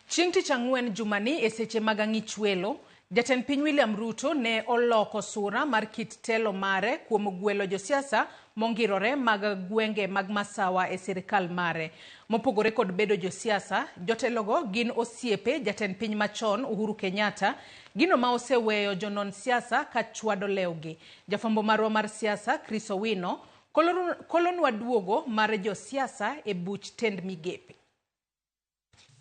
Chieng' Tich Ang'wen jumani e seche mag ang'ich welo, Jatend piny William Ruto ne oloko sura mar kit telo mare kuom gwelo josiasa mongirore mag gwenge mag Masawa e sirkal mare. Mopogore kod bedo josiasa, jotelogo gin osiepe jatend piny machon Uhuru Kenyatta, gino ma oseweyo jonon siasa ka chwado lewgi. Jafwambo marwa mar siasa Chris Owino kolonwa duogo mar josiasa e buch tend migepe.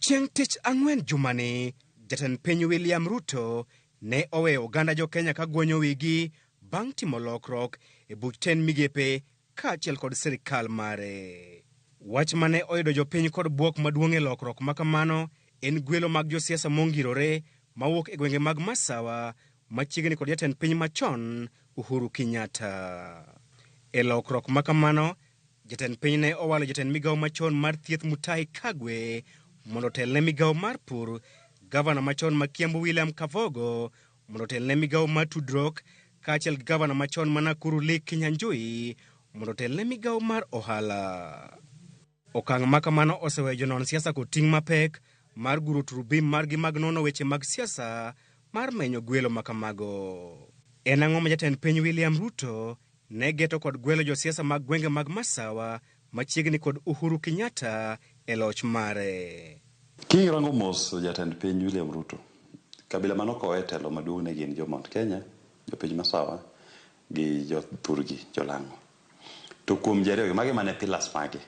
Chieng' Tich Ang'wen jumani, Jatend piny William Ruto ne oweyo oganda jo-Kenya ka gwonyo wigi bang' timo lokruok e buch tend migepe kaachiel kod sirkal mare. Wach mane oyudo jopiny kod bwok maduong' e lokruok ma kamano en gwelo mag josiasa mongirore mawuok e gwenge mag Masawa machiegni kod jatend piny machon Uhuru Kenyatta. E lokruok ma kamano, Jatend piny ne owalo jatend migawo machon mar thieth Mutahi Kagwe mondo otel ne migawo mar pur, gavana machon ma Kiambu William Kavogo mondo otel ne migawo mar tudruok, kaachiel gi gavana machon ma Nakuru Lee Kinyanjui mondo otel ne migawo mar ohala. Okang' ma kamano oseweyo jonon siasa kod ting' mapek mar guro turubim margi mag nono weche mag siasa mar menyo gwelo ma kamago. En ang'o ma jatend piny William Ruto ne geto kod gwelo josiasa mag gwenge mag Masawa machiegni kod Uhuru Kenyatta e loch mare. Kirango mos jatend piny William Ruto, kabila mane okowe e telo maduong' ne gin jo Mount Kenya, jopiny Masawa gi jo thurgi, jo Lang'o. To kuom ji ariyogi, magi mane pillars mage.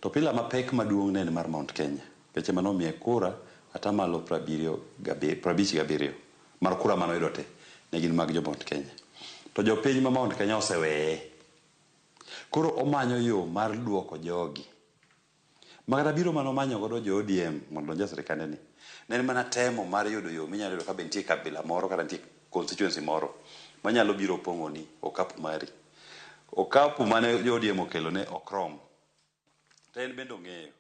To pillar mapek maduong' ne en mar Mount Kenya. Nikech ema nomiye kura atamalo 75 mar kura mane oyudo te ne gin mag jo Mount Kenya. To jopiny ma Mount Kenya oseweye. Koro omanyo yo mar duoko jogi. Makata biro mane omanyo godo jo ODM mondo odonj e sirikande ni, ne en mana temo mar yudo yo minyalo yudo ka be nitie kabila moro kata nitie constituency moro manyalo biro pong'oni okapu mari. Okapu mane jo ODM okelo ne ok rom. To en bende ong'eyo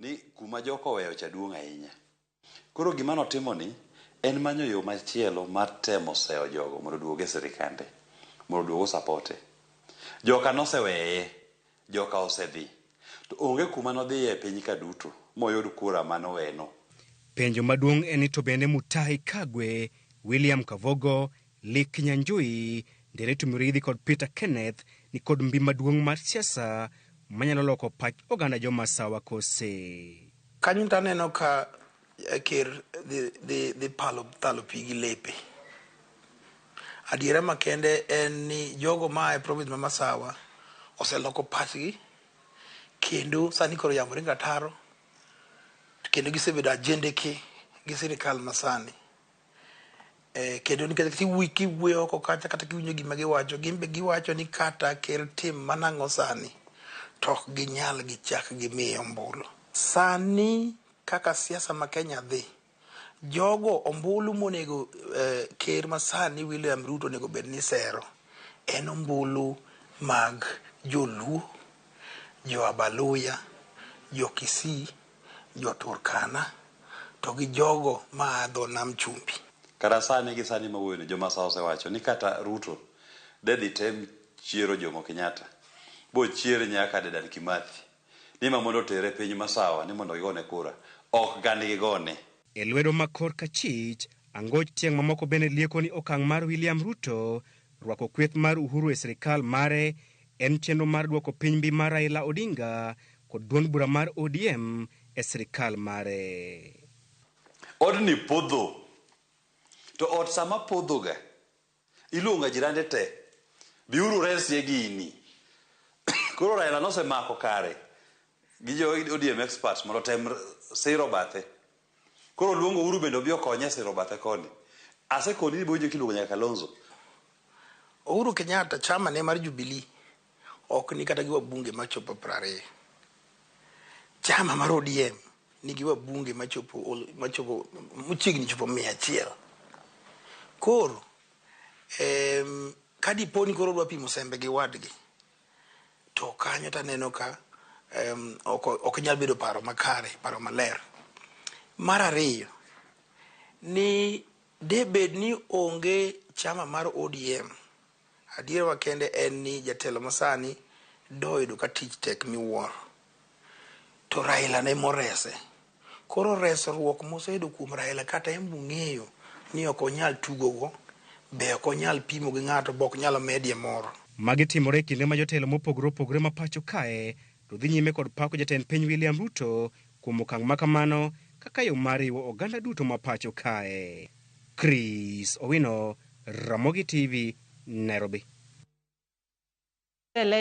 ni kuma joka oweyo cha duong' ahinya. Koro gima notimo ni en manyo yo machielo mar temo seyo jogo mondo oduog e sirikande, mondo oduog osapote. Joka noseweye, joka osedhi. To onge kuma nodhiye e piny ka duto moyud kura manoweno. Penjo maduong' en ni to bende Mutahi Kagwe, William Kavogo, Lee Kinyanjui, Nderetu Muriithi kod Peter Kenneth ni kod mbi maduong' mar siasa manyalo loko pach oganda jo Masawa kose? Kanyo to aneno ka ker dhi palo thalo pi gi lepe. Adiera makende en ni jogo maa e province ma Masawa oseloko pachgi kendo sani koro yamo ringo ataro kendo gisebedo ajendeke gi sirikal masani. Kendo nikech kiwuoyo oko kacha kata kiwinjo gima giwacho, gin be giwacho ni kata ker tim manang'o sani to ok ginyal gichak gimiye ombulu. Sani kaka siasa ma Kenya dhi, jogo ombulu monego ker masani William Ruto onego bed ni sero en ombulu mag joluo, jo Abaluya, jo Kisii, jo Turkana to gi jogo maa dho nam chumbi. Kata sani gi sani mawuoyoni, jo Masawa osewacho ni kata Ruto de dhi tem chiero Jomo Kenyatta, bochier nyaka Dedan Kimathi, ni ma mondo otere piny Masawa ni mondo gigone kura, ok gani gigone. E lwedo ma kor kachich, angoch tieng' mamoko bende lieko ni okang' mar William Ruto rwako kweth mar Uhuru e sirikal mare en chenro mar duoko piny mbi mar Raila Odinga kod duond bura mar ODM e sirikal mare. Odni podho. To ot sama podhoga, iluonga jirande te, biuru resie gini. Koro Raila nosemako kare gi jo ODM experts mondo otem siro bathe. Koro luongo Uhuru bende obi okonye e siro bathe koni. Asekoni ni bowinjo kiluongo nyaka Kalonzo. Uhuru Kenyatta chama ne mar Jubilee ok ni kata gi wabunge machopo 20. Chama mar ODM nigi wabunge machopo machiegni chopo 100. Koro kadipo ni koro odwa pimo sembe gi wadgi to kanyo taneno ka ok nyal bedo paro makare, paro maler. Mar ariyo, ni debed ni onge chama mar ODM, adiera makende en ni jatelo masani doyudo ka tich tek miwuoro. To Raila ne morese. Koro resruok moseyudo kuom Raila kata en bong'eyo ni ok onyal tugogo, be ok onyal pimo gi ng'ato, be ok nyal medie moro. Magi timore e kinde ma jotelo mopogore opogore ma pacho kae to dhi nyime kod pako jatend piny William Ruto kuom okang' ma kamano kaka yo mar riwo oganda duto ma pacho kae. Chris Owino, Ramogi TV, Nairobi.